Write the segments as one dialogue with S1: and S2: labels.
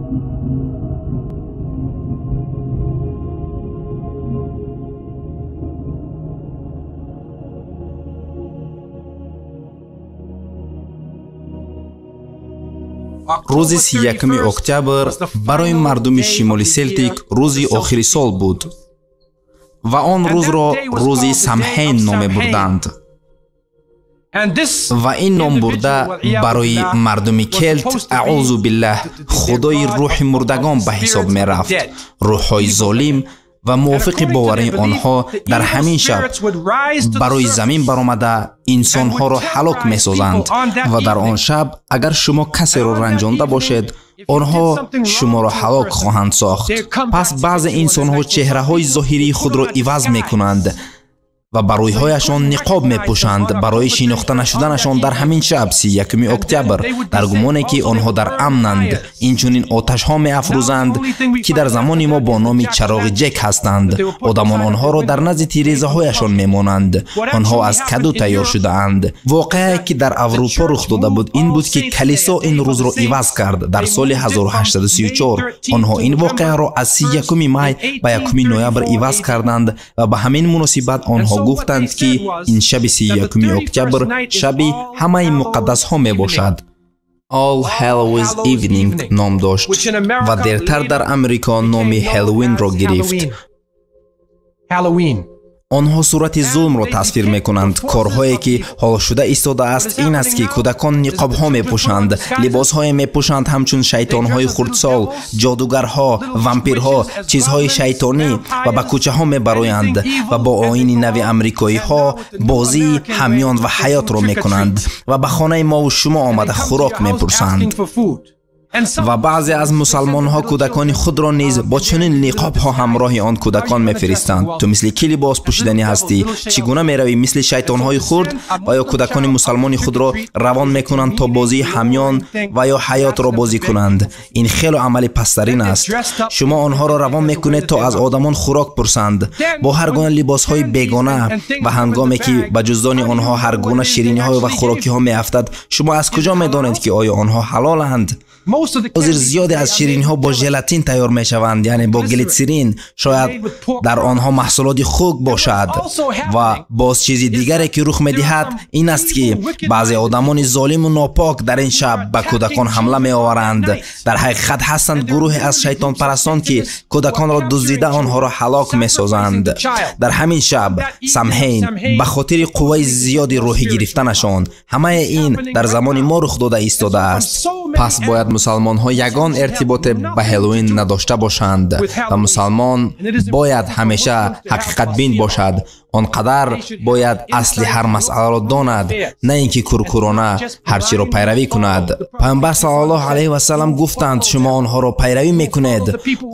S1: Рӯзи 31 октябр барои мардуми шимоли Селтик рӯзи охири сол буд ва он рӯзро рӯзи Самҳейн номебурданд. Ва ин номбурда барои мардуми келт аъузу биллаҳ худои рӯҳи мурдагон ба ҳисоб мерафт, рӯҳҳои золим ва мувофиқи боварии онҳо дар ҳамин шаб барои замин баромада инсонҳоро ҳалок месозанд ва дар он шаб агар шумо касеро ранҷонда бошед, онҳо шуморо ҳалок хоҳанд сохт. Пас баъзе инсонҳо чеҳраҳои зоҳирии худро иваз мекунанд ва ба рӯйҳояшон ниқоб мепӯшанд барои шинохта нашуданашон дар ҳамин шаб 31 октябр, дар гумоне ки онҳо дар амнанд. Инчунин оташҳо меафрӯзанд, ки дар замони мо бо номи чароғи ҷек ҳастанд. Одамон онҳоро дар назди тирезаҳояшон мемонанд. Онҳо аз каду тайёр шудаанд. Воқеае ки дар Аврупо рух дода буд ин буд, ки калисо ин рӯзро иваз кард. Дар соли 1834 онҳо ин воқеаро аз 31 май ба 1 ноябр иваз карданд ва ба ҳамин муносибат онҳо гуфтанд, ки ин шаби 31 октябр шаби ҳамаи муқаддасҳо мебошад. All Hallows Evening ном дошт ва дертар дар Амрико номи Ҳеллоуинро гирифт. Онҳо сурати зулмро тасвир мекунанд. Корҳое ки ҳол шуда истодааст ин аст, ки кӯдакон ниқобҳо мепӯшанд, либосҳое мепӯшанд ҳамчун шайтонҳои хурдсол, ҷодугарҳо, вампирҳо, чизҳои шайтонӣ ва ба кӯчаҳо мебароянд ва бо оини нави амрикоиҳо бозии ҳамён ва ҳаётро мекунанд ва ба хонаи мову шумо омада хӯрок мепурсанд. Ва баъзе аз мусалмонҳо кӯдакони худро низ бо чунин ниқобҳо ҳамроҳи он кӯдакон мефиристанд. Ту мисли кӣ либос пӯшиданӣ ҳастӣ? Чӣ гуна меравӣ? Мисли шайтонҳои хурд? Ва ё кӯдакони мусалмони худро равон мекунанд то бозии ҳамён ва ё ҳаётро бозӣ кунанд. Ин хело амали пасттарин аст. Шумо онҳоро равон мекунед то аз одамон хӯрок пурсанд бо ҳар гуна либосҳои бегона ва ҳангоме ки ба ҷуздони онҳо ҳар гуна шириниҳо ва хӯрокиҳо меафтад, шумо аз куҷо медонед, ки оё онҳо ҳалоланд? Ҳозир зиёде аз ширинҳо бо желатин тайёр мешаванд, яъне бо глитсерин. Шояд дар онҳо маҳсулоти хук бошад. Ва боз чизи дигаре ки рух медиҳад ин аст, ки баъзе одамони золиму нопок дар ин шаб ба кӯдакон ҳамла меоваранд. Дар ҳақиқат ҳастанд гурӯҳе аз шайтонпарастон, ки кӯдаконро дуздида онҳоро ҳалок месозанд. Дар ҳамин шаб Самҳейн ба хотири қувваи зиёди рӯҳӣ гирифтанашон. Ҳамаи ин дар замони мо рух дода истодааст. Пас бояд мусалмонҳо ягон иртиботе ба Ҳеллоуин надошта бошанд ва мусалмон бояд ҳамеша ҳақиқатбин бошад. Он қадар бояд асли ҳар масъаларо донад, на ин ки куркурона ҳар чиро пайравӣ кунад. Пайғамбар саллаллоҳу алайҳи васаллам гуфтанд: шумо онҳоро пайравӣ мекунед,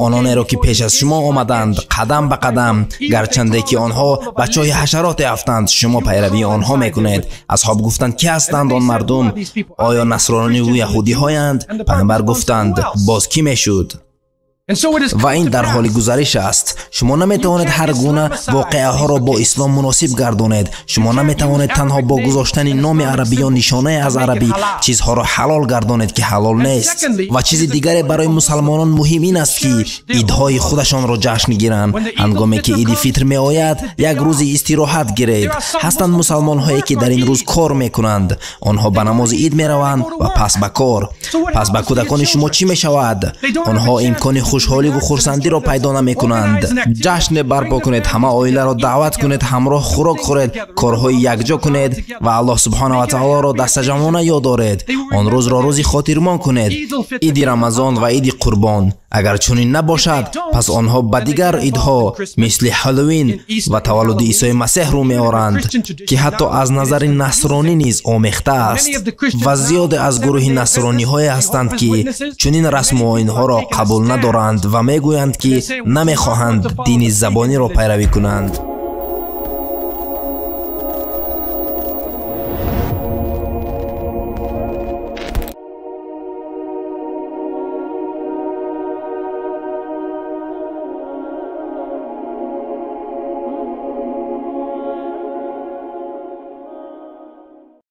S1: ононеро ки пеш аз шумо омаданд, қадам ба қадам, гарчанде ки онҳо ба чоҳи ҳашароте афтанд, шумо пайравии онҳо мекунед. Асҳоб гуфтанд: кӣ ҳастанд он мардум? Оё насрониву яҳудиҳоянд? Пайғамбар гуфтанд: боз кӣ мешуд? Ва ин дар ҳоли гузариш аст. Шумо наметавонед ҳар гуна воқеаҳоро бо ислом муносиб гардонед. Шумо наметавонед танҳо бо гузоштани номи арабӣ ё нишонае аз арабӣ чизҳоро ҳалол гардонед, ки ҳалол нест. Ва чизи дигаре барои мусалмонон муҳим ин аст, ки идҳои худашонро ҷашн гиранд. Ҳангоме ки иди фитр меояд, як рӯзи истироҳат гиред. Ҳастанд мусалмонҳое, ки дар ин рӯз кор мекунанд. Онҳо ба намози ид мераванд ва пас ба кор. Пас ба кӯдакони шумо чӣ мешавад? Онҳо имкони хушҳоливу хурсандиро пайдо намекунанд. Ҷашне барпо кунед, ҳама оиларо даъват кунед, ҳамроҳ хӯрок хӯред, корҳои якҷо кунед ва Аллоҳ субҳонаҳу ва таолоро дастаҷамъона ёд доред. Он рӯзро рӯзи хотирмон кунед, иди Рамазон ва иди Қурбон. Агар чунин набошад, пас онҳо ба дигар идҳо мисли Ҳаллоуин ва таваллуди Исои Масеҳ рӯ меоранд, ки ҳатто аз назари насронӣ низ омехта аст. Ва зиёде аз гурӯҳи насрониҳое ҳастанд, ки чунин расму оинҳоро қабул надоранд ва мегӯянд, ки намехоҳанд дини забониро пайравӣ кунанд.